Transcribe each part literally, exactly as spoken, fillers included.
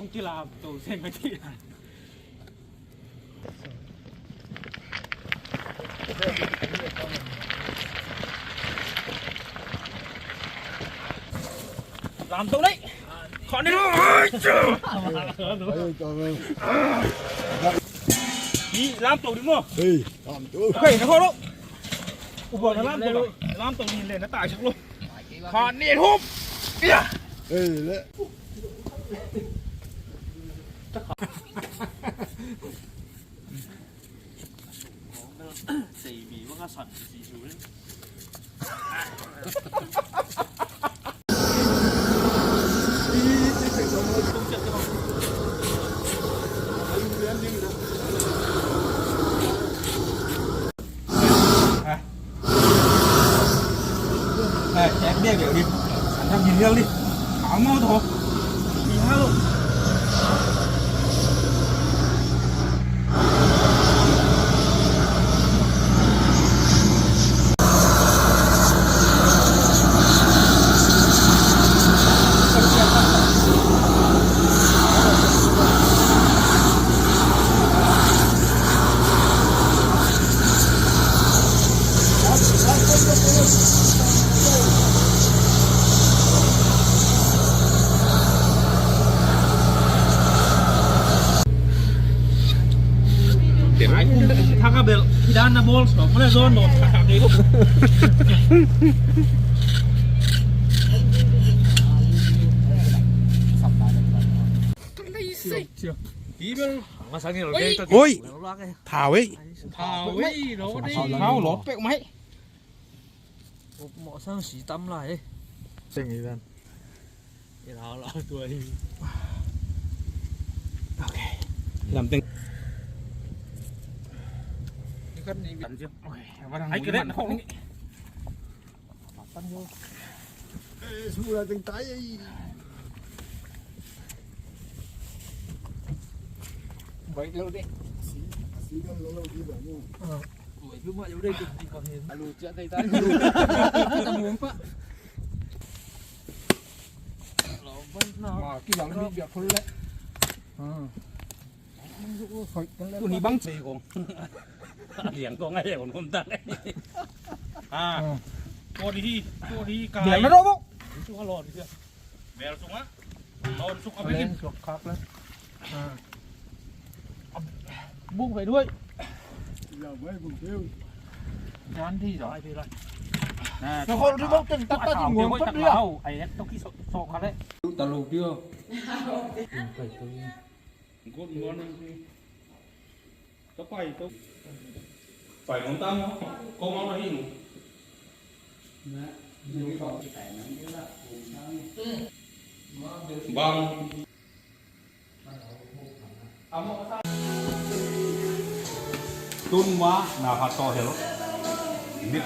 Hong kilamto se mah ci. Lamto lei. Khan ni lo. Hi, lamto ding maw. Hei, lamto. Hei, na kho lo. U Buang na lamto lo. Lamto ni le na tai sak lo. Khan ni hup. Ia. Hei le. Ê, chém điếc điệu đi. Ăn thằng nhìn liêng đi. Áo mau thôi. Đi hao. Thaka bel, idan na bol so, mana zon no, thaka bel. Ui, thau ei. Thau ei, lo dei. Thau lo pek mai. Mawh sang si tam lai. Teng hi dan. Ê, lau, lau tua hi. Ok. Lam teng. Ai, kret na khong. Ê, su la teng tai ei. Bai lo de. Si, si lo lo di ba mo. Bai bu ma yo de di ko hen. Alu cia tai tai. Kita mo pa. Lo ban na. Ma ki yang ni bia phul le. Hmm. Tuni bang sei kong. Liang kong ai kong num tang. Ah. Tua di hi, tua di hi kai. Bel na ro bok. Sung a lon sia. Bel sung a. Lon sung a bel. Lon sung khak le. Ah. Bung phải đuôi. Giờ mới bung phiêu. Chán đi rồi. Ai đi rồi. Nè, nó khổ đi bốc chân tắt tắt thì muốn bốc đi à? Ai ép tao kí sổ, sổ khá đấy. Tao lục đi không? Phải tôi. Good morning. Tao phải tao. Phải muốn tăng không? Không có nó hin. Bang. Tun ma na pha to hel. Mit.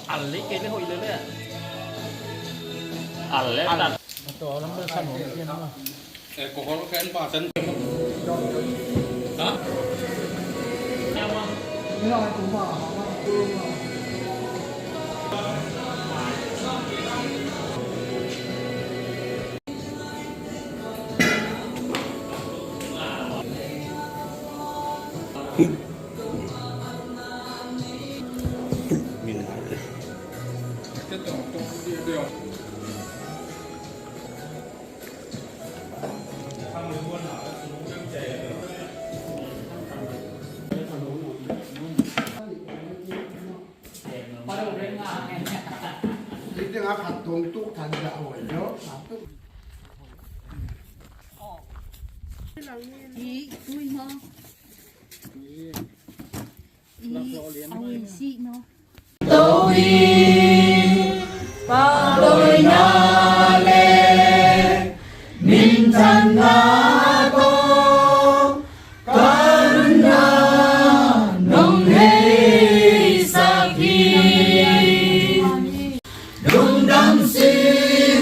Al le ke le hoi le le. Al le al. To lam le san hoi le na. Alcohol khen pa sen. Ha? Ih, ui, no. Ih, ui, si, no. Tau hi, pa loi na le, min than na tawh, ka run na nong heisak hi. Lungdam si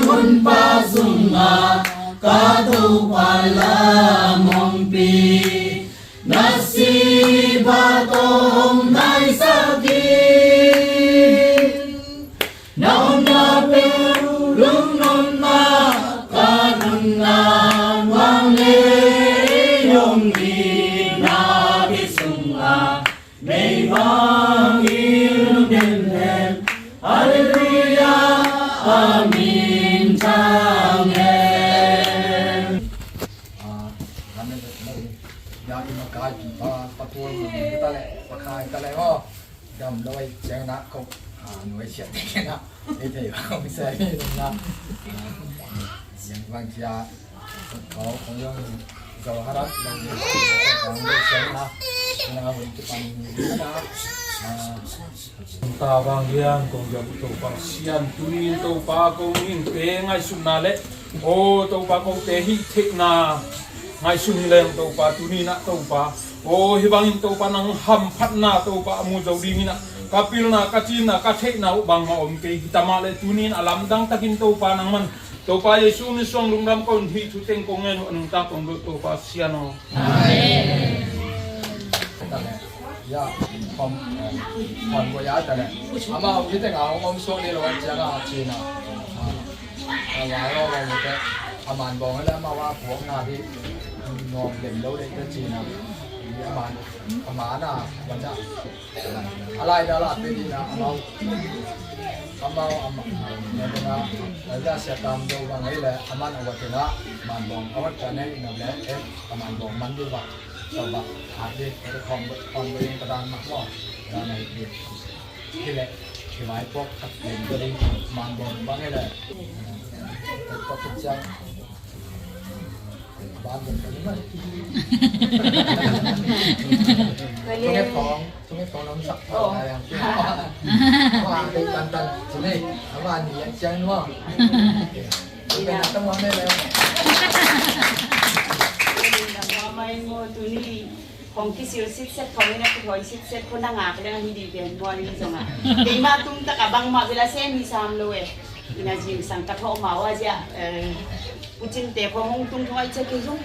hun pa sungah, ka Topa lam hong pi. Na si ba tawh hong naisak hi. Bangin lungdam hen. Halleluia, amen thang hen. Ah, amen. Ya, i makai pi pa, pa tuang ta le, pa khai ta le ho. Dam lo ai ciang na ko. Ah, nuai siat te na. Ei thei ba ko mi sai na. Ah, yang bang cia. Tavang hian kong biak uh Topa Sian, tuni in Topa kong in te ngaihsutna le aw Topa kong te hih theihna ngaihsun hi leng Topa tuni in ah Topa aw hi bangin Topa nang hamphatna Topa a mu zo ding in ah ka pilna ka cinna ka theihna uh bangmah om kei hi ta mah le tuni in a lamdang takin Topa nangman Topa Jesu min suang lungdam kong hih thu teng kong ngen uh a nungta kong dot Topa Sian aw. Amen. Ya, khom, khom ko ya ta le. Amau hi teng a hong om suak ni lo an ciang a cina. A lai lo lo te. A man bawng le amau a puak na hi. Nuam lem lo le te cina. A man, a man a, man a. A lai da la pe di na amau. Amau, amau. Ne na. A lai da sia tam do bang ai le. A man a wa te na. Man bawng a wa ta ne na le. Eh, a man bawng man di wa. Tabak hati, pada khom, khom bering pada anak mo, pada anak itu. Kile, kile pok, khat bering bering, man bong bang ele. Pok kecang, ban bong bang mana? Tunge tong, tunge tong nam sak tong na yang. Wah, ada tantan sini, apa ni yang siang mo? Tuni khong kisil sitset khong ina kihoi sitset khong na ngak leng ahi di pen mual in zong a. Keima tung taka bangmah bela sem hi sam lo e. Ina zingsang ka thawh mau a zia. Pucinte khong hong tung thong ai che kei zong.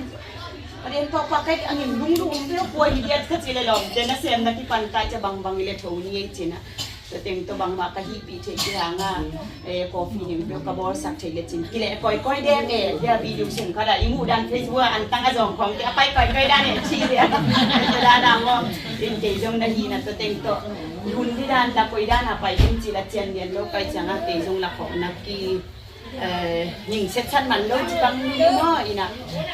Padian pawh pawh kai angin lungdung um peuh puai hi diat kha ci le lawmte na sem na kipan kai ca bangbang i le tho ni ei cina. Tua teng tawh bangmah ka hihpih theih kihanga, eh, coffee ding peuh ka bawlsak theih le cin. Kileh kawikawi dek eh, dia video sung khat ah i muh dan Facebook ah antang a zawng khawng te a pai kawikawi dan eh ci dia. Tua dan ah maw, in kei zong na hihna tua teng tawh i hun di dan la koi dan ah pai ding ci la cian lian lo kai ciangah kei zong la khawh nak ki Eh, ning setsat man lo ci bang ni maw ina,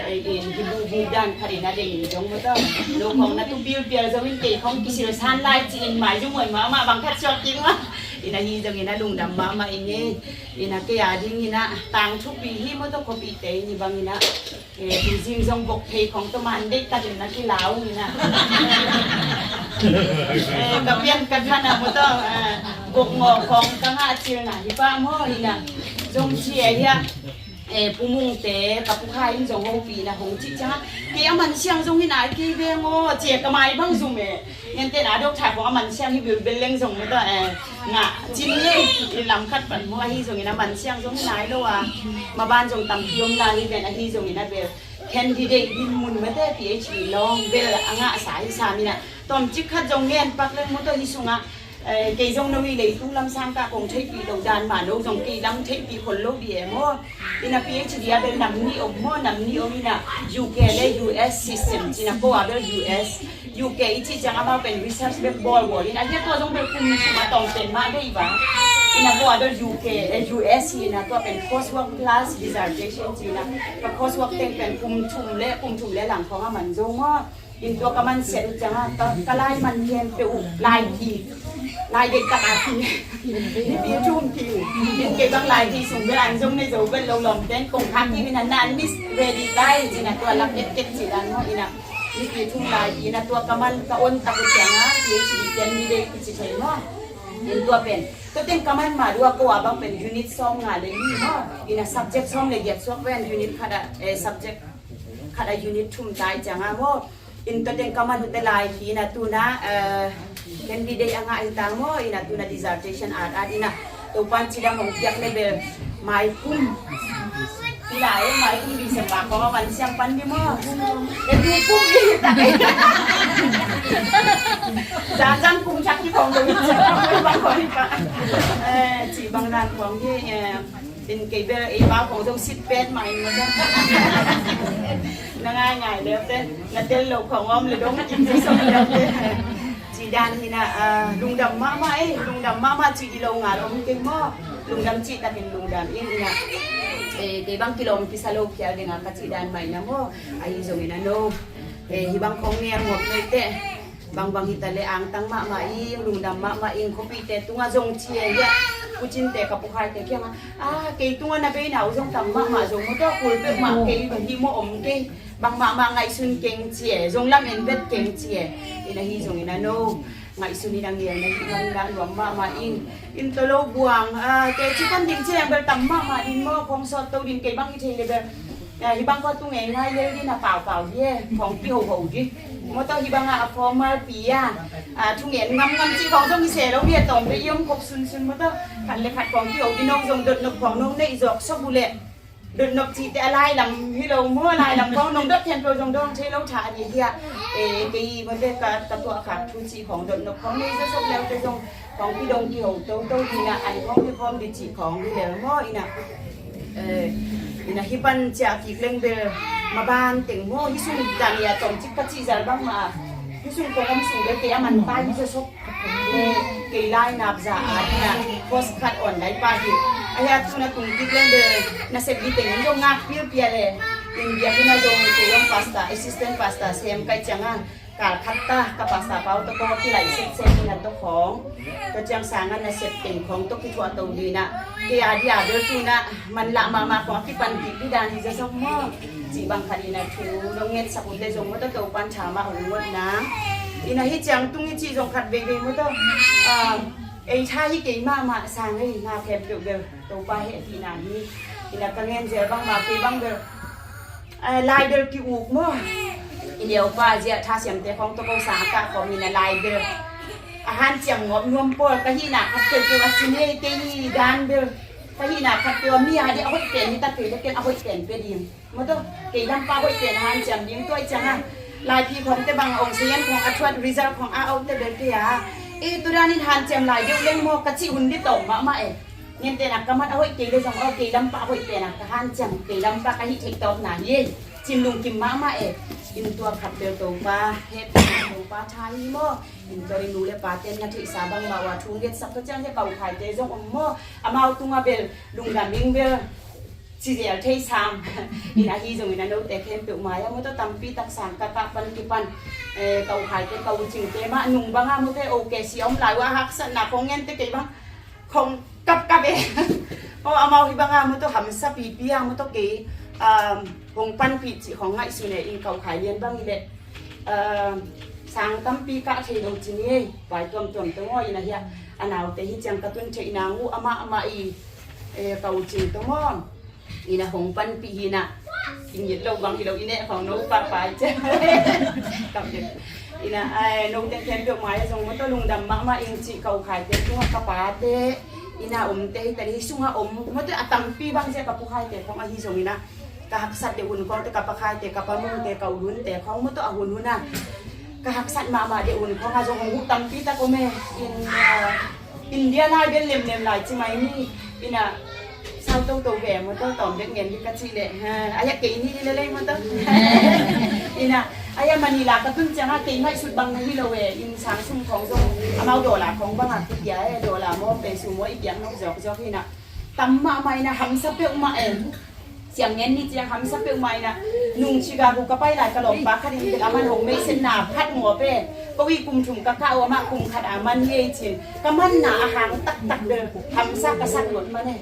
eh, in hi bu bu dan khat ina deng in zong maw tawh. Lo khong na tu bil pial zong in kei khong kisil san lai ci in mai zong muai mahmah bang khat suak ding maw. Ina hi zong ina lungdam mahmah in e. Ina kei a ding ina tang thupi hi maw tawh khuapi te in hi bang ina. Eh, tu zing zong bok phei khong tawh man deih takin na kilau ni na. Eh, ka pian ka khan a mu tawh, eh, bok ngawh khong ka ngah cil na hi pah maw hi na. Zong ci eh hiah, eh, Pu Mung te, ka Pu Khai in zong hopih na hong cih ciangah. Kei a man siang zong hi na kei veng aw, ci eh ka mai bang zum eh. Ngen ten a dok thak khong a man siang hi bilbil leng zong mu tawh, eh, ngah cin ngei, i lam khat pan mu ahi zongin a man siang zong hi nai lo a. Ma ban zong tampi om lai hi ven ahi zongin a bel. Candidate din mun mate PhD long bel a ngah sa hi sa mina. Tom cik khat zong ngen pak leng mu tawh hi sungah, eh, kei zong no i leitung lam sang ka kong theihpih lo dan ma lo zong kei lam theihpih khol lo di em aw. Ina PhD a bel nam ni om maw, nam ni om ina UK le US system, ina ko a bel US. UK i cih ciang amau pen research bek bawl bawl in a hia tua zong bel kum sung a tawng pen mah bei ba. Ina ko a bel UK, eh, US hi ina tua pen coursework plus dissertation ci ina. Ka coursework teng pen kum thum le, kum thum le lang khawng a man zo maw. In tua ka man siat uh ciangah ka, ka lai man hian peuh uh lai thi. Lai deih tak a thi. Nipi thum thi uh. In kei bang lai thi sung bel an zong nei zo bel lo lawm ten kong khak hi min a nan miss ready tai cina tua lak et et ci dan maw ina. Nipi thum lai ina tua ka man ka on tak uh ciangah PhD pian mi deih kici thei maw. In tua pen tua teng ka man mah dua ko a bang pen unit sawm nga le li maw. Ina subject sawm le giat suak ven unit khat a, eh, subject khat a unit thum tai ciangah maw. In tua teng ka man uh te lai hi ina tuna, eh, candidate a ngah hi ta maw ina tuna dissertation at at ina Topan cidam hong piak le bel mai kum. Ila e mai kum December kong a man siang pan di maw. E tu kum di ta. Zan zan kum chak ki kong do. Bang kong di pa. Eh, ci bang dan kong di, eh. In kei bel ei pau khong zong sit pet mah in maw. Na ngai ngai leu te, na tel lo khong om le dong kim zong song leu te. Ci Dan hi na, ah, lungdam mahmah ei, lungdam mahmah cih di lo ngal om keng maw. Lungdam cih takin lungdam in hi na. Eh, kei bang kilawm kisa lo phial ding a ka cih dan mah hi na maw. Ahi zongin a no. Eh, hih bang khong ngial ngawp noite. Bangbang hi ta le angtang mahmah ing, lungdam mahmah ing, khuapite tungah zong ci e hi a. Kucinte ka pukhaite kiangah, ah, kei tungah na beina uh zong tam mahmah zong maw tawh kul peuhmah kei hih maw om kei. Bangmah mah ngaihsun keng ci e, zong lam en vet keng ci e. Ina hi zongin a no. Ngaihsun in a ngial na hih man dah nuam mahmah ing. In tawh lo buang, ah, teci pan ding ci leng bel tam mahmah din maw, khong sawt to din kei bang i thei le bel. Ah, hih bang khua tu ngei ngai lel din a paupau hi e, khong kihoho di. Maw tawh hih bang a formal pi a, ah, thungen ngamngam ci khong zong i se lo hi e, tawm bel i om khop sunsun maw tawh. Khat le khat khong kiho di nong zong dotnop khong nong neih zawk sawk uh leh. Dotnop cihte a lai lam hi lo maw, a lai lam khong nong dot khempeuh zong dawng thei lo tha a dih hi a. Eh, kei maw te ka, ka tuah khak thu cih khong dotnop khong nei zawsop leute zong khong kidong kiho toto hi na, an khong hi khawm di cih khong hi lel maw ina. Eh, ina hih pan ciah kik leng bel maban teng maw, hih sung dan ia tawm cik ka cih zal bangmah a. Hih sung kong om sung bel kei a man pai hi zawsop. Kei lai nap za a hi na, post khat on lai pa hi. A hia tu na tung kik leng de, na sep di teng in zong ngak pil pia le. In biak in a zong kei zong pastor, assistant pastor sem kai ciang a. Kal khat ta, ka pastor pau to ko kilai sep sep in a to khong. To ciang sang a na sep teng khong to kithuah to di na. Kei a di a bel tu na, man lah mahmah khong a kipan kik di dan hi zawsop maw. Cih bang khat in a thu nong ngetsak uh le zong maw tawh Topan tha mah hong ngot nang. Ina hih ciang tung i cih zong khat veivei maw tawh. Ah, ei tha hi kei mahmah sang hei na khempeuh bel Topa hehpihna hi. Ina ka ngen zel bangmah kei bang bel. Ah, lai bel ki-uk maw. I neu pa zia tha siamte khong tawh ko sang a kah khawm ina lai bel. A hanciam ngawp nuam pawl ka hihna khat peuhpeuh a ci nei kei hi dan bel. Ka hihna khat peuh a mi a dih a hoih pen hi ta kei le ken a hoih pen pe ding. Maw tawh, kei lampa hoih pen hanciam ding tuai ciang a. Laiphi khawngte bang a ong sayan khawng a thuat result khawng a autte bel kei a. E, tua danin hanciam lai deuh leng maw ka cih hun di tawm mahmah e. Ngen tena ka mat a hoih kei le zong aw kei lampa a hoih pen a ka hanciam kei lampa ka hih theih tawpna hi e. Cin lungkim mahmah e. In tua khat bel Topa, hehpihna Topa tha hi maw. In tua in nu le pa ten na theihsa bangmah uh a thu ngetsak tua ciang he ka ukhaite zong om maw. Amau tungah bel lungdam ing bel. Ci zel thei sam. In ahi zongin a note khempeuh mai-ah maw tawh tampi tak sang ka kah pan kipan, eh, ka ukhaite ka ucingte mah nung bangah maw tawh OK si a om lai uh a haksatna khong ngente kei bang khong kapkap e. Aw amau hi bangah maw tawh hamsa pipi ah maw tawh kei, um, hong panpih cih khong ngaihsun e. In ka ukhai lian bang hi leh, um, sang tampi kah thei lo ci ni ei. Pai tuamtuam tawh maw in ahi a, a naute hi ciang ka tun theih nang uh amah amah i, eh, ka ucing tawh maw. Ina hong panpih hi na. I ngit lo bang hi lo i neh khong no pahpah i ciah. Ina ai no teng khempeuh mai-ah zong maw tawh lungdam mahmah ing cih ka ukhaite tungah ka pate ina omte hi ta hi sungah om maw tawh a tampi bang zia ka pukhaite khong ahi zong ina ka haksat deuh hun khongte ka pakhaite ka pamungte ka ulunte khong maw tawh a hun hun a ka haksat mahmah deuh hun khong a zong hong huh tampi tak om e. In, ah, India lai bel lemlem lai ci mai ni. Ina sau toto ve maw tawh tawm bek ngen hi ka cih leh. Ha, a yak kei ni hi lelei maw tawh. Ina a yak Manila ka tun ciangah kei ngaihsut bang na hi lo e. In sang sum khong zong amau dollar khong bangah kipia e. Dollar maw peso maw i piak nok zawkzawk hi na. Tam mahmah ina hamsa peuhmah e. Siam ngen ni ciang hamsa peuhmah ina nung Chicago ka pai lai ka lawmpa khat in bil a man hong meihsetna phat ngawp e. Ko i kum thum ka kah uh amah kum khat a man hi ei cin ka manna a hang taktak bel hamsa ka sak luat man e.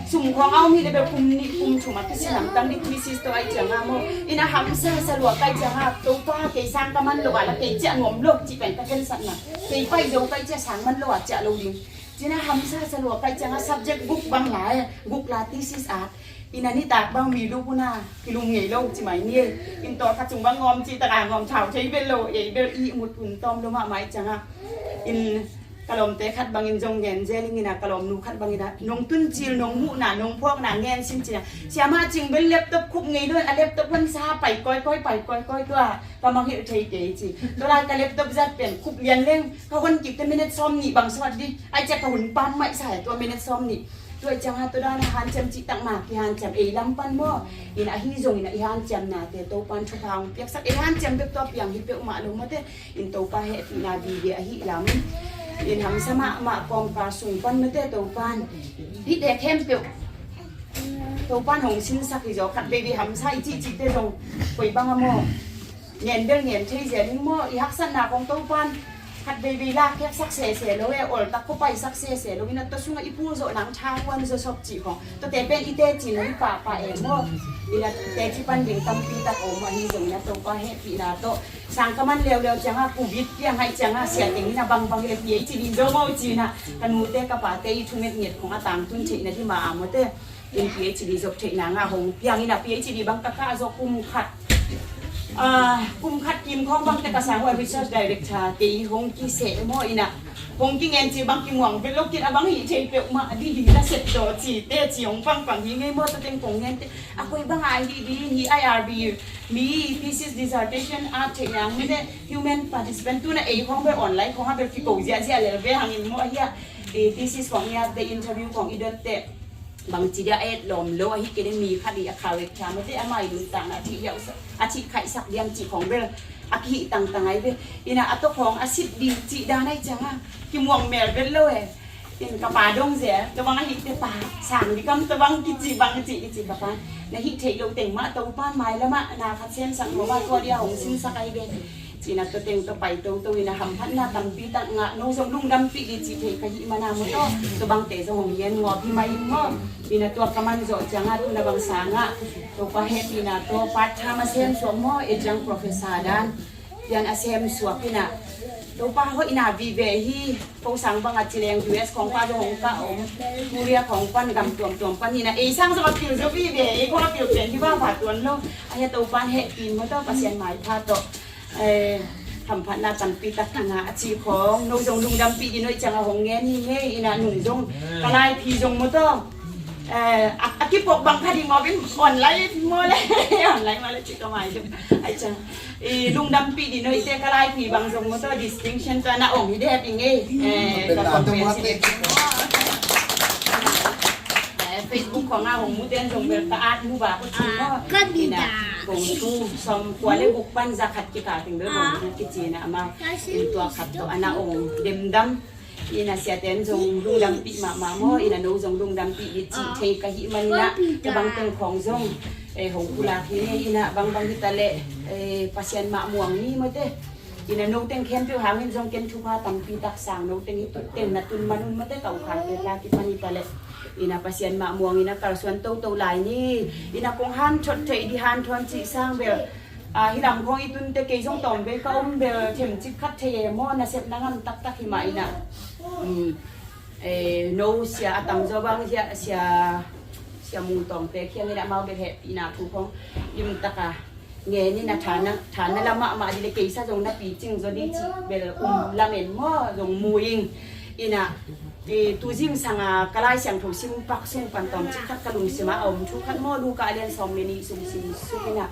Sum khawng a om hi le bel kum nih kum thum a kisi lamtang ni thesis tawh ai ciang a maw. Ina hamsa sa lua kai ciang a Topa kei sang ka man lo a la kei ciah nuam lo cih pen ka khensatna. Kei pai zo kai ciah sang man lo a ciah lo ding. Cina hamsa sa lua kai ciang a subject guk bang la e. Guk la thesis a. Ina nitak bang mi lupuna kilum ngei lo ci mai ni e. In tawlkhat cung bang ngawm cih tak a ngawm thau thei bel lo ei bel i mut un tawm lo mahmah i ciang a. In ka lawmte khat bangin zong ngen zel ing ina ka lawmnu khat bangin a nong tuncil nong muhna nong phawkna ngen sin cina. Siamah cing bel laptop khup ngei lo in a laptop hon sa pai kawikawi pai kawikawi tua ka mangilh thei kei ci. Tua lai ka laptop zat pen khup lian leng ka hon kik te minute sawm nih bang sawt di. Ai ciah ka hun pam maih sa e tua minute sawm nih. Tua i ciangah tua dan a hanciam cihtak mah kihanciam ei lam pan maw. In ahi zongin a i hanciamnate Topan thupha hong piaksak, ei hanciam bek tua piang hi peuhmah lo mawte. In Topa hehpihna vive ahi lam in hamsa mahmah kawmkal sung pan mawte Topan hihte khempeuh Topan hong sinsak hi zaw. Khat veivei hamsa i cihcihte zong koi bang a maw, ngen bel ngen thei zel in maw, i haksatna kong Topan khat veivei lakkhiatsak sese lo e, oltak khuapaisak sese lo in a tua sungah i pulzawh nang thahuan zawsop cih khong tuate pen i teci na hi pahpah e maw. In a teci pan ding tampi tak om ahi zongin a Topa hehpihna tawh sang ka man leuleu ciangah covid piang hai ciangah siateng in a bangbang le PhD zo maw ci-in a ka nute ka pate i thungetnget khong a tangtun theihna ding mah a mawte. In PhD zop theihna ngah hong piang in a PhD bang ka kah zawh kum khat, ah, kum khat kim khawng bangte ka sang ua research director te i hong kiseh maw in a hong kingen ci bang kimuang vet lo kit a bang hih thei peuhmah didi na sep daw ci teci hong pangpang hi ngei maw. Tua teng kong ngen te a koi bang a hi di hi IRB mi thesis dissertation a theihna ngene human participant tuna ei khawng vel online khawng a vel kiko ziahziah lel ve hangin maw ahi a. Thesis khawng i a te interview khawng i dot te bangci dia a et lawm lo ahi kei le mi khat i a character mawte ama i nuntakna a thih liausak a thih khaihsak diam cih khawng bel a kihih tangtang ai ve. In a a tawh khawng a sit ding cih dan ai ciangah kimuang mel bel lo e. In ka pa dong zel tua bang ahi te pa sang dikam tua bang kici bang kici kici ka pa na hih theih loh teng mah Topan mailamah na khat semsak lo mah tua dia hong sinsak ai ve. Cina tua teng tua pai toto in a hamphatna tampi tak ngah no zong lungdampih di cih thei ka hih mana maw taw. Tua bangte zong hong ngen ngawp hi mah in maw. In a tua ka man zawh ciangah tuna bang sangah Topa hehpihna tawh part time a semsuak maw adjunct professor dan pian a semsuak in a Topa hoihna vive hi. Ko sang bang a ci leng US khong pa zong hong ka om, Korea khong pan gam tuamtuam pan in a ei sang zong a pil zo vive ei khong a pil pen hi vava tuan lo. A hia Topan hehpih maw taw Pasian maipha tawh hamphatna tampi tak tangah a ci khawng no zong lungdampih di noih ciangah hong ngen hi ngei in a nung zong ka laiphi zong maw taw. A kipok bang kha di ngawpin online maw le online maw le ci ka mai zong ai ciang i lungdampih di noihte ka laiphi bang zong maw taw distinction tawh na ong hi dep i ngei. Ka kong pen ci dep Facebook khawng a hong muten zong bel ka at mu ba ko cin maw. Ina kong thu sawm kua le guk pan za khat kikal teng bel kong thu kici na amau in tua khat tawh ana ong demdam. Ina siaten zong lungdampih mahmah maw ina no zong lungdampih i cih thei ka hih man ina tua bang teng khawng zong hong pulak hi ne ina bangbang hita leh Pasian mah muang ni mawte. Ina no teng khempeuh hangin zong ken thupha tampi taksang no teng hi tut teng na tun manun mawte ka ukhan te la kipan hita leh. Ina Pasian mah muang ina kalsuan toto lai ni. Ina kong han thot thei di han thawn cih sang bel hi lam khawng i tunte kei zong tawm vei ka om bel themcik khat thei e maw nasepna ngam taktak hi mah ina. No sia a tamzaw bang sia sia mung tawngte khiang ina mau bel hehpihna thu khawng limtaka ngen ina thana thana la mahmah di le keisa zong na picing zaw di cih bel um lamen maw zong mu ing. Ina tuzing sanga ka Lai Siangtho simpak sung pan tawmcik khat ka lungsima a om thu khat maw Luka a lian sawm le nih sung sim suk ina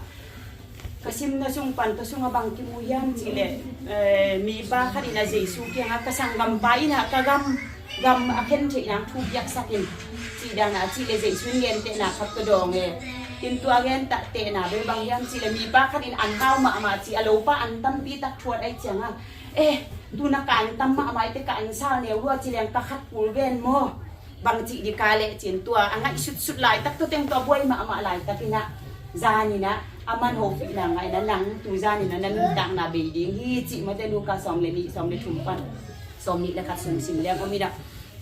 ka simna sung pan tua sunga bang kimu hiam cihleh mipa khat ina Jesu kianga ka sanggampa ina ka gam gam a khen theih nang thu piaksak in cih dana cihleh Jesu in gentehna khat tua dawng e. In tua gentehna bel bang hiam cihleh mipa khat in an hau mahmah cih a lopa an tampi tak thuat ai cianga eh tuna ka an tam mahmah ite ka an sal neu lua cileng ka khat kul gen maw. Bangcih di ka leh cin tua a ngaih sutsut laitak tua teng tua buai mahmah laitak ina zaninah a man hopihna ngaina nang tu zaninah na nuntakna bei ding hi cih mawte Luka sawm le nih sawm le thum pan sawm nih le khat sung sim leng om ina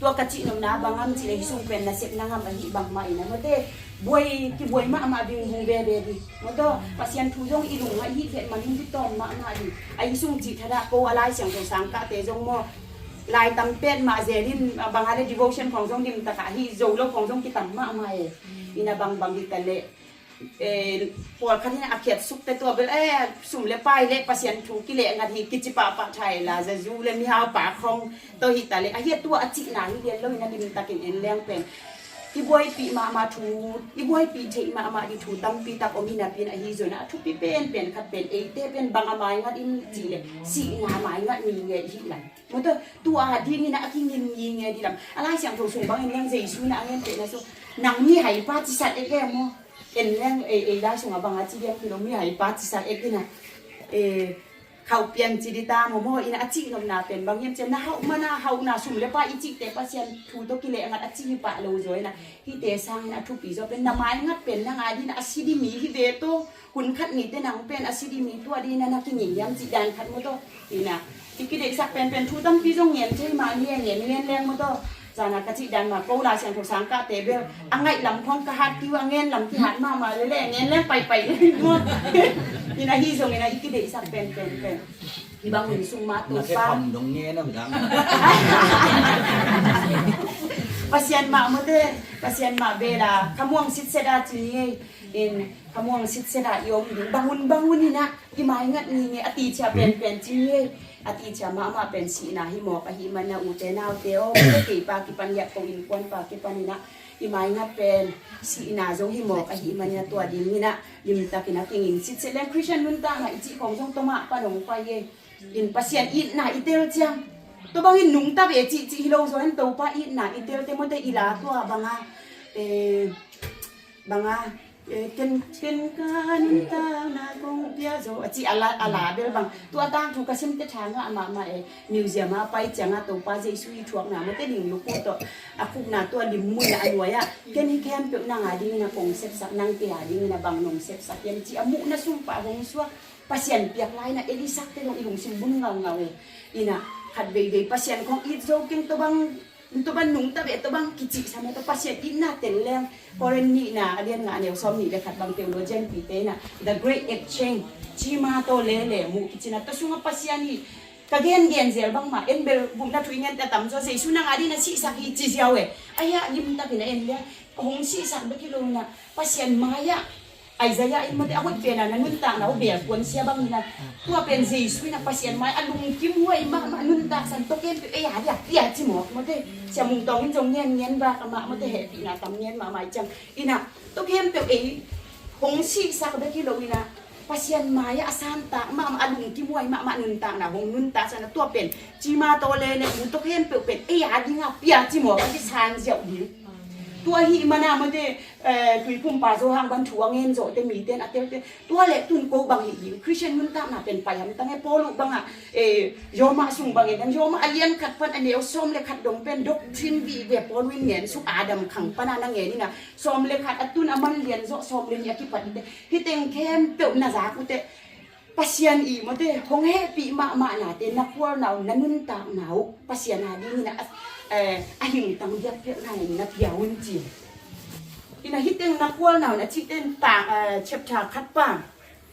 tua ka cih nopna bangam cih le hi sung pen nasepna ngam ahi bangmah ina mawte buai kibuai mahmah bingbung bebe di mawtaw Pasian thu zong i lungah hih phet manin di tawm mahmah di ahi sung cih thadah ko a Lai Siangtho sangkahte zong maw. Lai tam pet mah zelin bang a le devotion khong zong dim takah hi zo lo khong zong kitam mahmah e. Ina bangbang hi ta leh pawlkhat in a khiat sukte tua bel e sum le pai le Pasian thu kileh ngat hi kici pahpah thai la zazu le mihau pa khong tawh hi ta leh a hiat tua a cihna hi lian lo ina dim takin en leng pen I buaipih mahmah thu, i buaipih theih mahmah ding thu tampi tak om hi napi in, ahi zongin a thupi penpen khat pen eite pen bang a maingat in cih leh sihna maingat ngingei i hih lam. Maw tawh, tua dingin a kingin ngingei ding lam. A Lai Siangtho sung bangin nang Jesu in a ngen pehna sung, nang mihaipa cisat ek e maw. En leng ei, ei Lai sungah bang a ci diam hi lo, mihaipa cisat ek in a, eh, khauh pian ci ding ta maw maw. In a, a cihnopna pen bang hiam cih leh, na hauh man a hauhna, sum le pai i cihte Pasian thu tawh kileh ngat a ci hi pah lo zaw in a, hihte sangin a thupi zaw pen na maingat pen nang a dingin a si ding mi hi ve tawh. Hun khat nite nang pen a si ding mi tua dingin a na kinging hiam cih dan khat maw tawh. In a, i kideihsak penpen thu tampi zong ngen thei mah ni e, ngen ngen leng maw tawh. Zan a ka cih dan mah, ko Lai Siangtho sang kahte bel a ngaih lam khawng ka hat kiu, a ngen lam kihat mahmah lel e, ngen leng paipai lel maw. In a, ahi zongin a i kideihsak penpen pen hih bang hun sung mah Topa, Pasian mah maw te, Pasian mah bel a khamuang sitset a ci ni e. In khamuang sitset a i om ding, bang hun bang hun in a i maingat ngingei, a ticia penpen ci ni e. A ticia mahmah pen sihna hi mawk ahih manin a, ute naute aw, kei pa kipan hiah ko innkuan pa kipan in a, i maingat pen sihna zong hi mawk ahih manin a, tua dingin a limtakin a kinging sitset leng, Khristian nuntakna i cih khawng zong tua mah pan hong pai e. In Pasian itna i tel ciang, tua bangin nungta ve cihcih hi lo zaw in, Topa itna i telte maw te, i la tua bang a, eh, bang a, eh, ken, ken ka nuntakna kong pia zo a ci a la, a la bel bang. Tua tangthu ka simte tha ngah mahmah e. Museum a pai ciang a Topa Jesu i thuakna maw te, ling luku tawh a khukna tua lim mun a, a nuai ah, ken hih khempeuh nang a dingin a kong sepsak, nangte a dingin a bang nong sepsak hiam ci a muhna sung pah hong suak. Pasian piak lai in a, ei i sakte zong i lungsim bun ngaungau e. In a, khat veivei Pasian khawng it zo keng, tua bang, tua bang nungta ve, tua bang kicihsa mah, tua Pasian itna tel leng. Korin nihna a lian nga, a neu sawm nih le khat bang, theologian pite in a, The Great Exchange, cima taw lele muh kici in a, tua sungah Pasian i ka gengen zel bangmah, en bel gupna thu i ngen te a tamzaw, Jesu nang a dingin a sihsak hi ci ziau e. Ahi a, limtakin a en leng, hong sihsak bek hi lo in a, Pasian mai-ah, Isaiah in maw te, a hoih pen a, na nuntakna uh belkuan sia bangin a, tua pen Jesu in a Pasian mai a lungkim huai mahmah, nuntaksan tawh khempeuh ei a dingin a pia ci mawk maw te. Sia Mung Tawng in zong ngen ngen bak amah maw te, hehpihna tam ngen mahmah i ciang. In a, tawh khempeuh ei hong sihsak bek hi lo in a, Pasian mai-ah a santak mahmah, a lungkim huai mahmah nuntakna hong nuntaksan a, tua pen cima taw lele muh, tawh khempeuh pen ei a dingin a pia ci mawk a kisan ziau ding. Tua ahih manin a maw te, eh, Tuiphumpa Johan bang thu a ngen zawhte, mite in a telte, tua leh tun ko bang hih ding, Khristian nuntakna pen pai hamtang e. Paul uh bangah, eh, Roma sung bangin, Roma a lian khat pan a neu sawm le khat dong pen doctrine vive Paul uh in ngen suk, Adam khang pan a na ngen in a, sawm le khat a tun a man lian zawh sawm le nih a kipat in te, hih teng khempeuh na zak uh teh, Pasian i maw te, hong hehpih mahmah nate, na khualna uh, na nuntakna uh Pasian a dingin a, eh, a hingtang biakpiakna in na pia un ci. In a, hih teng na khualna uh na cih teng tang, eh, chapter khat pan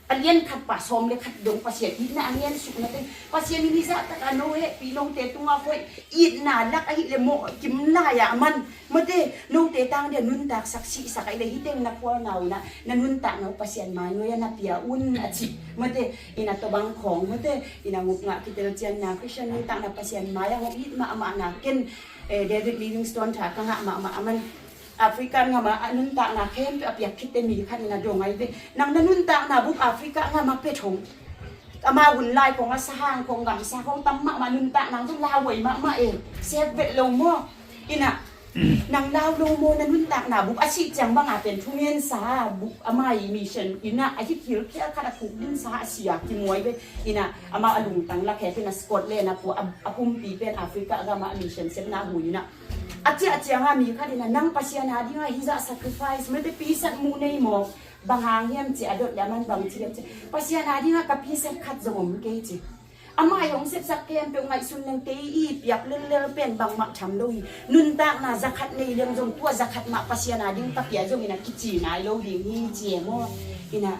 a lian khat pan sawm le khat dong Pasian itna a ngen suk na teng, Pasian in hih zahtak a no hehpih, note tungah hoih itna lak ahih leh mawh kim lai-ah man maw te, note tang dingin a nuntaksak sihsak ahih leh, hih teng na khualna uh na, na nuntakna uh Pasian mai nuai-ah na pia un a ci maw te. In a, tua bang khawng maw te, in a, ngup ngah kitel ciangin a, Khristian nuntakna Pasian mai-ah hong it mahmahna, ken, eh, David Livingstone tha ka ngah mahmah, aman Africa gam ah a nuntakna khempeuh a piak khit teh mi khat in a dong ahi ve. Nang na nuntakna bup Africa gam ah pia thong. Amau hun lai khawng a sahang khawng, gamsa khawng tam mahmah, nuntakna zong lauhuai mahmah e. Sep vet lo maw. In a, nang lau lo maw, na nuntakna bup a sih ciang bang a pen thungensa bup, amah i mission in a, a hih hilkhial khat a thuk dinsa a si a kimuai ve. In a, amau a lungtang lak hek in a, Scotland a pua, a, a pumpi pen Africa gam ah mission sepna hui in a, a ciah ciang a mi khat in a, nang Pasian a dingin a hih zah sacrifice maw te, pi sat muh nei maw. Bang hang hiam ci a dot leh, aman bang ci hiam ci, Pasian a dingin a ka pi sat khat zong om kei ci. Amah i hong sepsak khempeuh ngaihsun leng, kei i piak lellel pen bangmah tham lo hi. Nuntakna zakhat nei leng zong, tua zakhat mah Pasian a ding ka pia zongin a kici nai lo ding hi ci e maw. In a,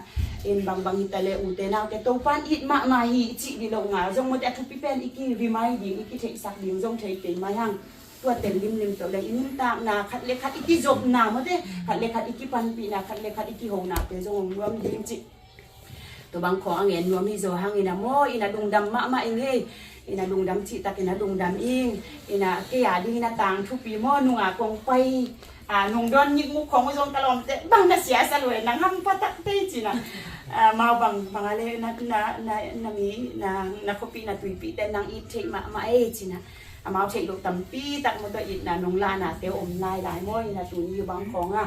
in bangbang hi ta leh ute naute, Topa'n it mahmah hi i cih dih loh ngal zong maw te, a thupi pen i ki-remind ding, i kitheihsak ding zong thei kei mai hang. Tua tel limlim tawh leng i nuntakna khat le khat i kizopna maw te, khat le khat i kipanpihna, khat le khat i kihonate zong hong nuam ding cih. Tua bang khawng a ngen nuam hi zaw hangin a maw, in a, lungdam mahmah ing ei. Ina lungdam cihtakin a lungdam ing. Ina kei a dingin a tangthupi maw, nunga kong pai, a, nungdawn ngiknguk khong uh zong ka lawmte bang na siasa luai, na ngam pha tak tei cina. A, mau bang bang a le na, na, na, na mi, na, na khuapi, na tuipi te nang it theih mahmah ei cina. Amau theih loh tampi tak maw tawh itna nong lahnate om lailai maw, ina tuni bang khong a.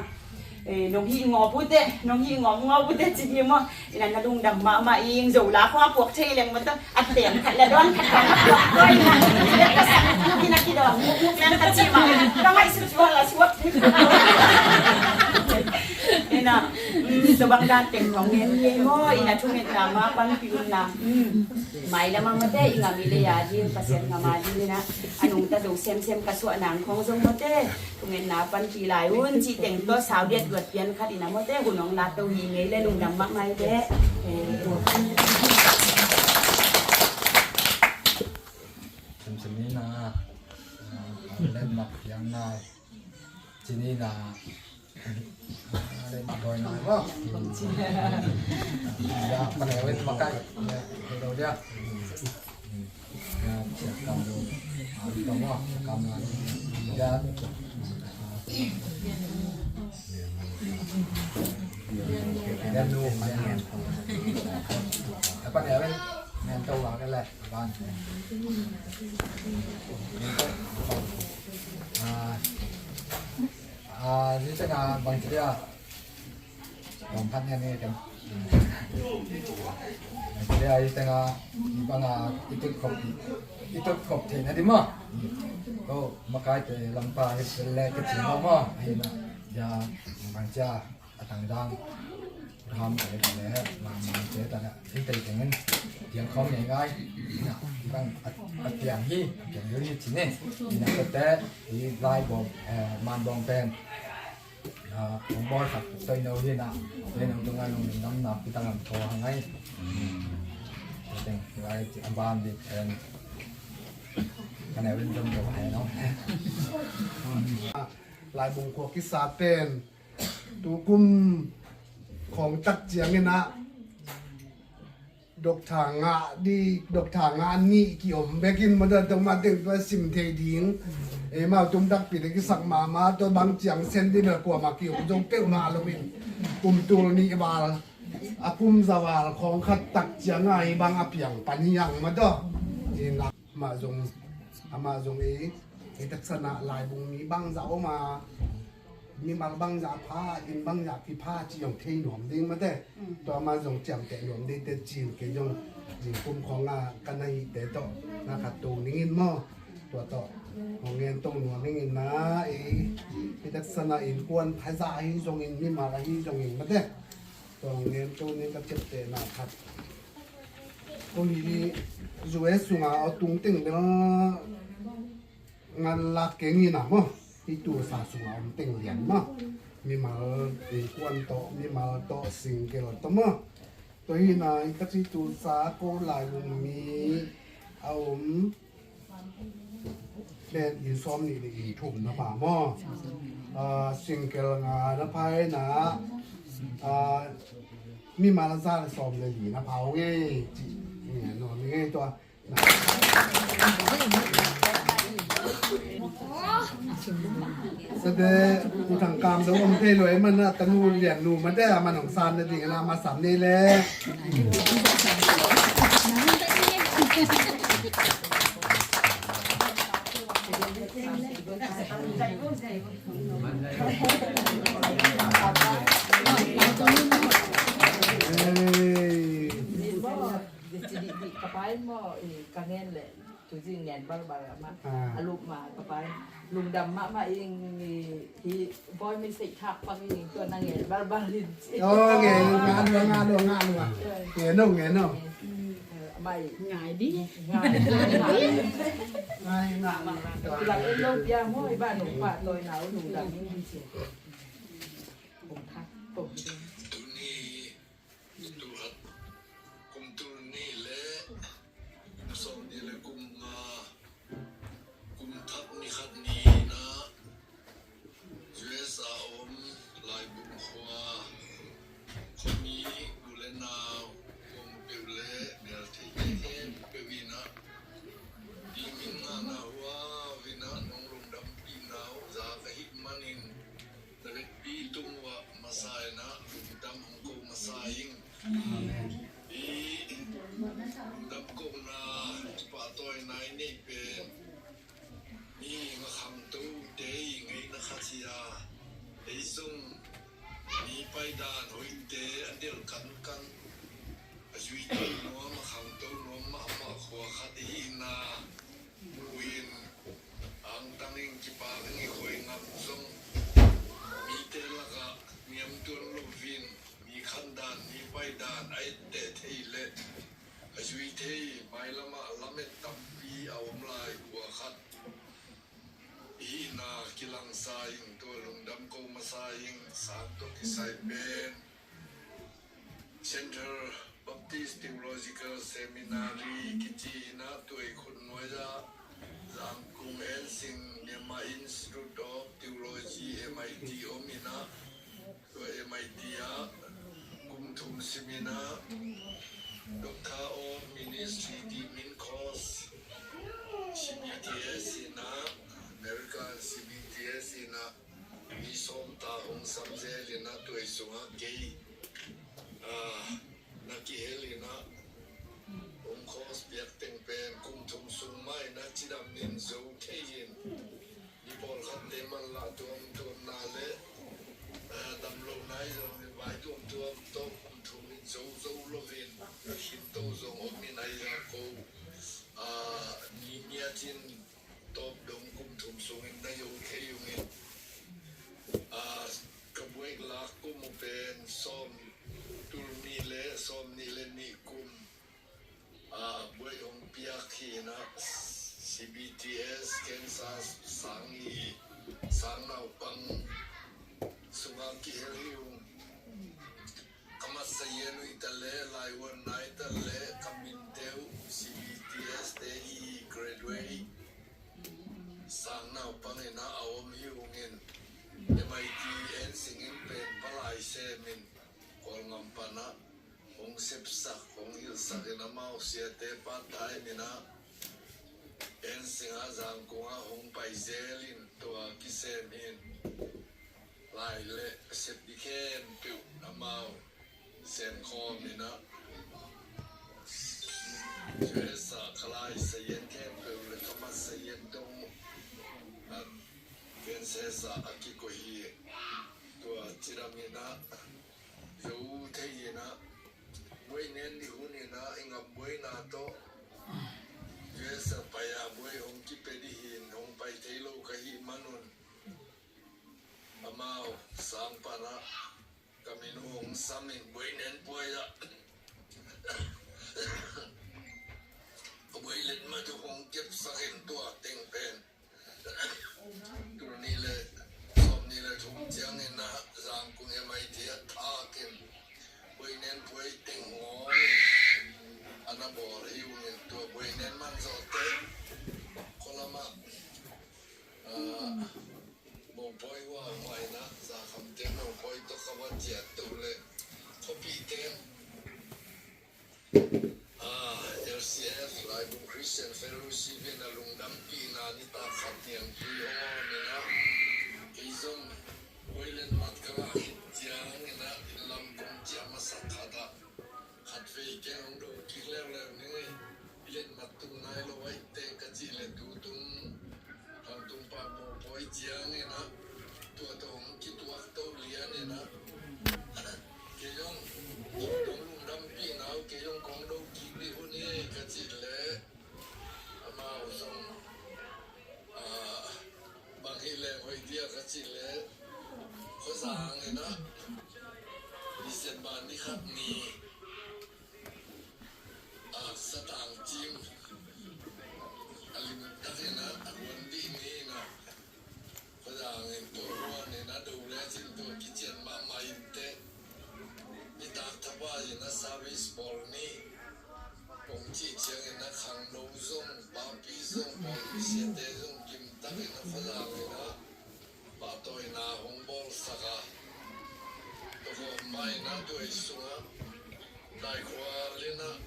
Eh, nong hih ngawp uh teh, nong hih ngawp ngawp uh teh ci hi maw. Ina na lungdam mahmah ing. Zo la khong a puak thei leng maw tawh a tem khat la dawn khat khat a puak koi ina. Ina ka sak nguk ina kidawn nguk nguk leng ka ci mah. Ka ngaihsut suak la suak. Ina, mm, tua bang dan teng khong ngen hi maw. Ina thungetna ma panpih unla. Mm. Mailam a maw teh, i ngam i lei a ding, Pasian ngam a ding ina a nungta zo semsem ka suah nang khong zong maw teh. Thungetna panpih lai un cih teng tawh sau diat duat pian khat ina maw teh, hun hong lat to hi ngei le lungdam mahmah ei teh. Eh, semsem ina, ah, len mak piang nai. Cini na, ah, len mak doi nai maw. Ya, paneu in makai. Ya, hello dia. Tua bang ci dia, tawm phat nian ni kan. Bang ci dia, i teng a, i bang a, i tut khop, i tut khop theihna ding maw. Ko makaite lampa hi le ka ci maw maw. Hi na, ya, bang ci a, a tang dang. Ram ka le ka le, lam te ta le, i tei teng in, tiang khawm ngai ngai. Na, i bang a, a tiang hi, a tiang hi ci ni. I na ka te, i lai bawng, eh, man bawng pen. Ah, hong bawl khat tawh i no hi na, tawh i no tung a nong nam nam kita lam thaw hang ai. Teng lai a ban dik pen. Ka neu in zom zom ai no. Laibung khua kisa pen tukum khawng tak ciangin ah Doctor ngah di, doctor ngah nih ki-om bekin mawtaw, tua mah teng tua sim thei ding. Eimau tum takpi te kisak mahmah, tua bang ciang sen di bel kuamah ki-om zong peuhmah loin kum tul nih val a kum za val khawng khat tak ciang a hi bang a piang pan hi ang mawtaw. Amah zong, amah zong ei, ei taksan ah laibung mi bangzah om a, mimal bangzah pha, inn bangzah kipha ci zong thei nuam ding mate. Tua amah zong ciamteh nuam ding te cin kei zong zingkum khawng a ka na hihte tawh na khat to ning in maw. Tua tawh hong ngen to nuam ning in na, ei, ei taksan ah innkuan thazah ahi zongin, mimal ahi zongin mate. Tua hong ngen to ning ka ciamtehna khat. Ko hi U S sunga aw tung teng bel ngan lak keng hi na maw. Hih tulsa sunga om teng lian maw. Mimal innkuan tawh, mimal tawh single tawh maw. Tua hi na, i tak hih tulsa ko lailung mi a om pen inn sawm nih le inn thum na pha maw. Ah, single nga na pha hi na, ah, mimal a za le sawm le li na pha hong ei ci. Ngen nuam ing ei tua. Sate, u thangkam dong om thei lo, ei man a tanu lian nu mate, a man hong san na ding na, ma sam ni le. Hey. Ka pai maw, i ka ngen le. Tuzing ngen balbal amah. Ah. A lup ma ka pai. Lungdam mahmah ing i hi boy mi sei thak pang ing tua na ngen balbal in. Oh, ngen, ngen, ngen, ngen, ngen. Ngen, ngen, ngen. Eh, amah i. Ngai di. Ngai. Ngai, ngai. Lak in lo pia maw i ba nung pa toy nau lungdam ing hi si. Kong thak, kong. Tuni. Tul khat, kum tul nih le kum sawm nih le kum nga, kum thak ni khat ni-in ah U S a om Laibung khua, khuami u le nau, kong peuh le mel thei khempeuh in ah Ei zong mi paidan hoihte a delh kankan, a zuito nuam, a khangto nuam mahmah khua khat i hihna muhin, angtang in kipak in i hoih ngam zong mite lakah niamtuan loin mi khandan, mi paidan a etteh thei leh a zui thei mailamah lamet tampi a om lai khua khat i hihna kilangsa in tua lungdam ko masa in. Sang tawh kisai pen Central Baptist Theological Seminary kici in ah, tua i khut nuai-ah Zangkong Ensing Myanmar Institute of Theology, M I T, om in ah, tua M I T ah kum thum sim in ah, Doctor of Ministry Degree course, C B T S in ah, American C B T S in ah, mi sawm ta hong sam zel in ah, tua i sungah kei, ah, na kihel in ah, hong course piak teng pen kum thum sung mah in ah cidam in zo thei in, mi pawlkhatte manlah tuamtuamna le, eh, damlohna i zong in vai tuamtuam tawh kum thum in zo zo loin a khinto zong om in, ahi zong ko, ah, ni ngiat in tawp dong kum thum sungin na zo thei ung in, ah, ka buaih lak kum uh pen sawm, tul nih le sawm nih le nih kum, ah, buaih hong piak hi in ah, C B T S cancer sang hi, sang naupang sungah kihel hi ung. Ka masa yen uh hi ta le, laivuanna hi ta le, ka minte uh C B T S te hi, graduate sang naupang in ah a om hi ung in, M I T Ensing in pen palai sem in, Kawlgam pan ah hong sepsak, hong hilhsak in, amau siate part time in ah Ensing ah, Zangkong ah hong pai zel in, tua kisem in, lai le sep ding khempeuh amau sem khawm in ah, U S ah ka lai sayen khempeuh le ka mat sayen dong, ah, Kansas ah a kikoih hi. Tua cidam in ah, zo thei in ah, buai nen ni hun in ah, i ngam buaina tawh U S ah pai a buai hong kipia ding hi in, hong pai thei lo ka hih man un, amau sang pan ah ka min uh hong sam in, buai nen puai ah a buai letmat uh hong kepsak in, tua teng pen tul nih le sawm nih le thum ciangin ah Zangkong M I T ah thak in, buai nen puai teng ngawng in a na bawl hi ung in, tua buai nen man zawh teh khualam ah, ah, mopawi hua hua in ah, Zakhamte mopawi tawh ka va ciat to le, khuapite, ah, L C F, Laibung Christian Fellowship in a lungdampihna nitak khat niangtui hong om in ah, kei zong buai letmat ka ngah khit ciangin ah, inn lam kong ciah masak khat ah, khatvei kei hong do kik leuleu ning ei, i letmat tung nai lo ahih teh ka cih leh, tutung Thangtung pa mopawi ciangin ah, tua tawh hong kituak to lian in ah, kei zong, kong lungdampihna uh kei zong kong do kik ding hun hi ka cih leh, amau zong, ah, bang hi leng hoih dia ka cih leh, Khuazang in ah December ni khat ni, ah, satang cim a limtak in ah a huan dih ni in ah, Khuazang in tua huan in ah do lecin tua kician mahmah in teh, nitak thapai in ah service bawl ni, kong cih ciangin ah khangno zong, papi zong, pawlpi siate zong kimtak in ah Khuazang in ah pahtawina hong bawlsak a, tua khawm mah in ah tua i sungah daikhual in ah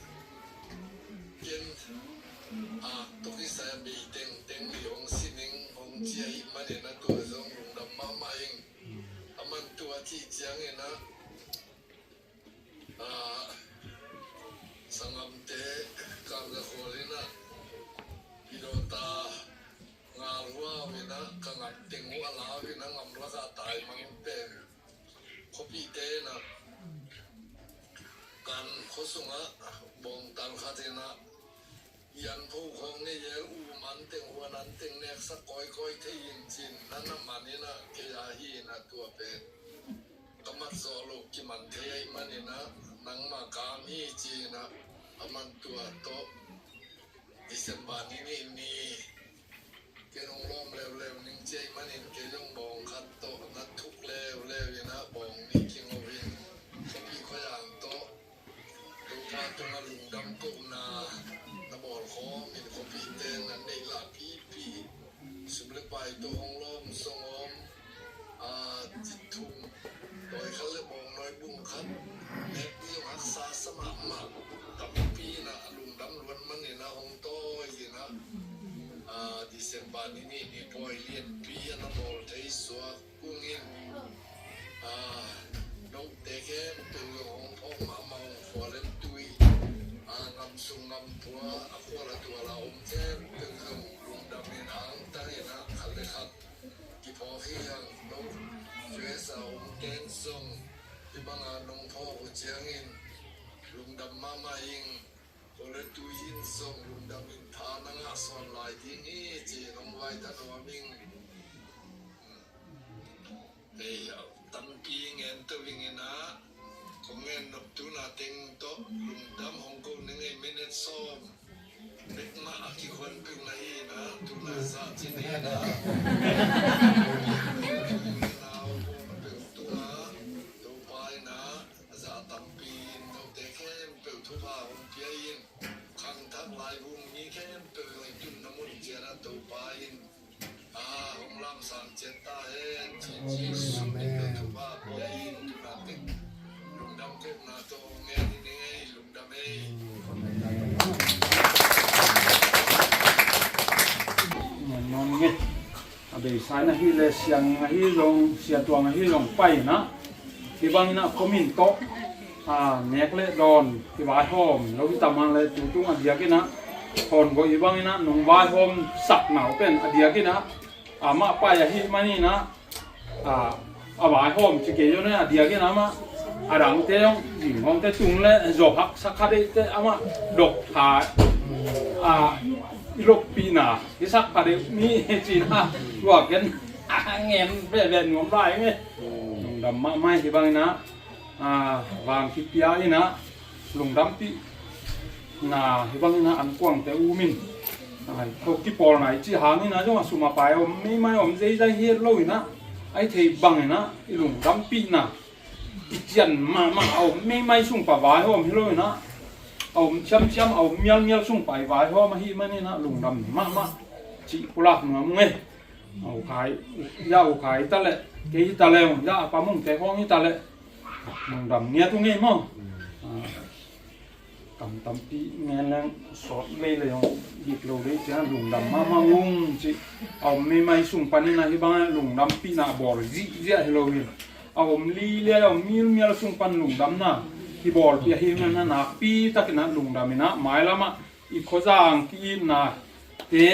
ken, ah, tawh kisai a bei tengteng ni hong si ning hong ci ahih manin ah tua zong lungdam mahmah ing. A man tua cih ciangin ah, ah, sanggamte, Kamzakhual in ah i dawta ngal huau in ah, ka ngam teng uh a lau in ah, ngam lakah taimang pe Khuapihte in ah, kan khua sungah bawngtal khat in ah, yan pho khawng nei el, um an teng, huan an teng neksak kawikawi thei in ci-in na na man in ah, kei a hi in ah tua pen ka mat zawh loh kiman thei ahih manin ah, nangma kam hi ci-in ah a man tua tawh December ni nih ni ken hong lawm leuleu ning ci ahih manin kei zong bawng khat tawh na thuk leuleu in ah bawng nih kingo in khuapih khuaiang tawh Topa tungah lungdam kohna na bawl khawm in khuapihte na neih lah pipi sum le pai tawh hong lawm song om, a, cithum tawi khat le bawng nawi bung khat nek ding haksa sa mahmah tampi in ah a lungdam luat manin ah hong tawi in ah, a, December ni nih ni pawi lianpi a na bawl thei suak kung in, a, note khempeuh zong hong phawk mahmah hong khual en tui, a, ngam sung ngam pua a khual a tual a om khempeuh zong lungdam in angtang in ah khat le khat kiphawk hi hang. No, U S a om ten zong hih banga nong phawk uh ciangin lungdam mahmah ing. Khual le tui in zong lungdam in tha na ngah sawn lai ding hi ci-in hong vai ta nuam ing. Ei, a tampi ngen to ing in ah, kong ngen nop tuna teng tawh lungdam hong ko ning ei, minute sawm bek mah a kikhuan peuh na hi in ah, tuna sa ci ni in ah, nau peuh tungah Topa in ah a za tampi in note khempeuh thupha hong pia in, khangthak laibung mi khempeuh i tunna mun ciat ah Topa in, a, hong lamsang ciat ta hen ci-in Jesuh min tawh thupha pia in, tuna teng lungdam kohna tawh hong ngen hi ning ei, lungdam ei. A beisa in ahi le siang ahi zong, siatuang ahi zong pai in ah, hih bang in ah khuamin tawh, a, nek le dawn kivaihawm lo hi ta mang le, tu tung a diak in ah, hawn gawh hih bang in ah nong vaihawm sakna uh pen a diak in ah, amah pai ahih manin ah, a, a vaihawm ci kei zong a diak in ah amah, a dangte zong zinghawmte tung le zawh haksa kha deihte amah dok tha, a, i loppihna hisak pha deuh mi hi ci-in ah, tua ken a ngen veve nuam lai ing e. Lungdam mahmah hi bang in ah, a, vang kipia in ah lungdampihna hi bang in ah ankuangte um in, a, ko kipawlna i cih hang in ah zong a sum a pai a om meimai, a om zeizai hi het lo in ah, a i theih bang in ah i lungdampihna i cian mahmah a om meimai sung pan vaihawm hi lo in ah, a om ciamciam, a om mialmial sung pan i vaihawm ahih manin ah lungdam mahmah cih pulak nuam ung e. A ukhai, ya ukhai hi ta leh, kei hi ta leh, ya a pamungte khawng hi ta leh lungdam ngiat ung e maw. A, kam tampi ngen leng sawt vei le zong dik lo dei ciang lungdam mahmah ung cih. A om meimai sung panin ah hih bangah lungdampihna a bawl zihziah hi lo in, a om liliai, a om mialmial sung pan lungdamna kibawlpih ahih manin ah nakpi takin ah lungdam in ah mailam ah i khuazang ki-itnate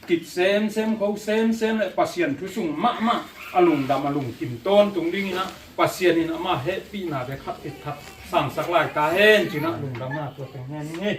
kip semsem, kho semsem le Pasian thu sung mahmah a lungdam a lungkim tawntung dingin ah Pasian in amah hehpihna bek khat bek khat sangsak lai ta hen ci-in ah lungdamna tua teng ngen ing e.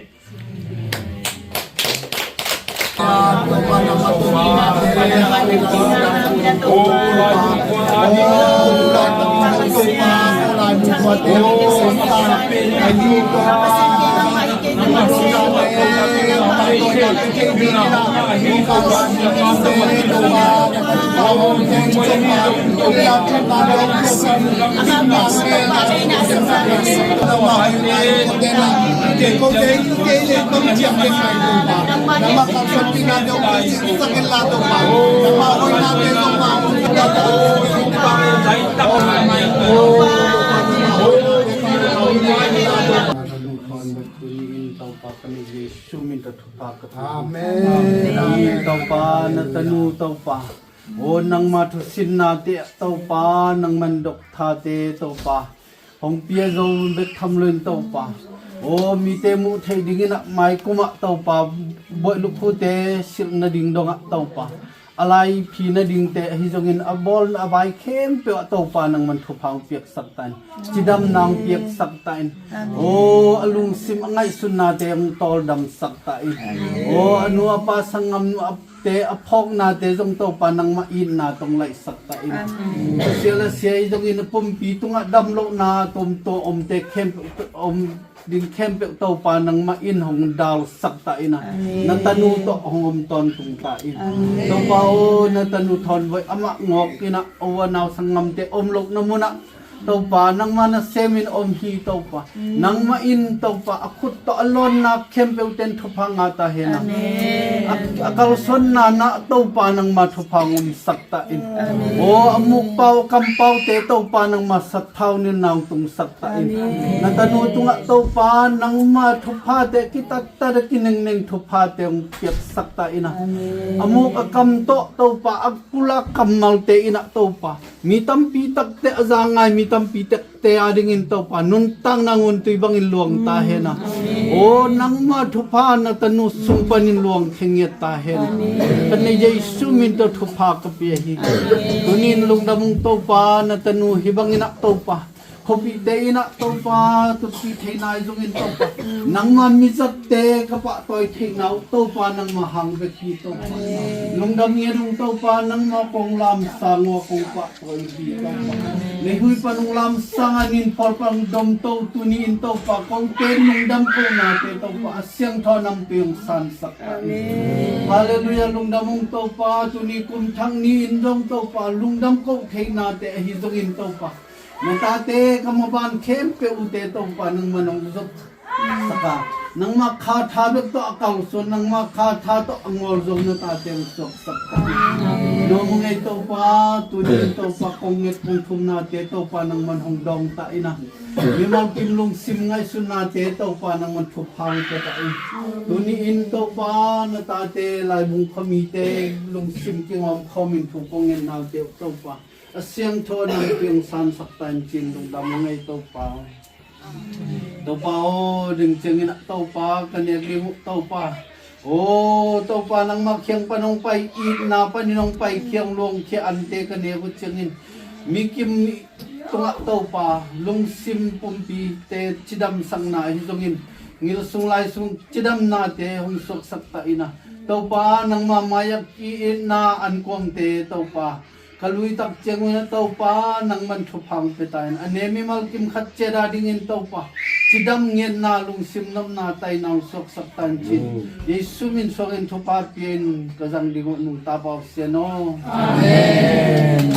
Amen. Amen. Topa, na tanu Topa. O nangma thusinna te Topa, nang mandok thate Topa, hong pia zo bek tham loin Topa. O mite muh theih dingin ah maikum ah Topa, buaih lukhute silh nading dongah Topa, a laiphi nadingte ahi zongin a bawlna a bai khempeuh ah Topa nangman thupha hong piaksak ta in, cidamna hong piaksak ta in. Aw, a lungsim a ngaihsutnate hong tawldamsak ta in. Aw, a nu a pa sanggamte a phawknate zong Topa nangmah itna tawh hong laihsak ta in. Pasial a sia ahi zongin a pumpi tungah damlohna tuamtuam omte khempeuh om ding khempeuh Topa nangmah in hong dalsak ta in a, na tanu tawh hong om tawntung ta in. Topa aw, na tanu thawnvoi amah ngawk in a, a u a nau sanggamte om lohna munah Topa nangmah na semin om hi Topa. Nangmah in Topa a khut tawh a lawnna khempeuh ten thupha ngah ta hen a, a, a kalsuanna na Topa nangmah thupha hong omsak ta in. Aw, a mukpau a kampaute Topa nangmah sathau nilna hong tungsak ta in. Na tanu tungah Topa nangmah thuphate kitattat a kinengneng thuphate hong piaksak ta in a, a muk a kam tawh Topa a pulak kammalte in a Topa mi tampi takte a za ngai mi tampi takte adingin Topa nuntakna nguntui bangin luang ta hen a. Aw, nangmah thupha na tanu sung panin luang khengiat ta hen. Ka nei Jesu min tawh thupha ka pia hi. Tuni in lungdam ung Topa, na tanu hi bangin a Topa, khuapihte in a Topa, tutpih theihna ahi zongin Topa, nangmah mizatte ka pahtawi theihna uh Topa nangmah hang bek hi Topa. Lungdam ngiat ung Topa, nangmah kong lamsang uh a kong pahtawi hi Topa. Meihui pan hong lamsang a, ninphawl pan hong domto uh tuni in Topa, kong pen lungdam kohnate Topa a siangtho nampi hong sansak ta in. Halleluiah, lungdam ung Topa, tuni kum thak ni in zong Topa lungdam kohtheihnate ahi zongin Topa, na tate ka maban khempeuh uhte Topa nangman hong zopsak a, nangmah kha tha bek tawh a kalsuan, nangmah kha tha tawh a ngawlzo na tate hong suaksak ta in. Nuam ung ei Topa, tuni in Topa kong nget kong thumnate Topa nangman hong dawng ta in a, mimal kim lungsim ngaihsutnate Topa nangman thupha hong pia ta in. Tuni in Topa na tate Laibung khuamite lungsim kingawm khawmin thu kong ngetnate uh Topa a siangtho nampi hong sansak ta in ci-in lungdam ung ei Topa. Topa aw, ding ciangin a Topa ka nek ding uh Topa. Aw Topa, nangmah kiang pan hong pai itna panin hong pai kiang luangkhia ante ka nek uh ciangin mi kim tungah Topa lungsim pumpite cidamsakna ahi zongin ngil sung lai sung cidamnate hong suaksak ta in a, Topa nangmah mai-ah ki-itna ankuangte Topa ka lui tak ciangun a Topa nangman thupha hong pia ta in, a ne mimal kim khat ciat adingin Topa cidam ngiatna lungsim nopna taina hong suaksak ta in ci-in Jesu min suangin thupha pia in ka zang ding uh nungta Pasian aw. Amen.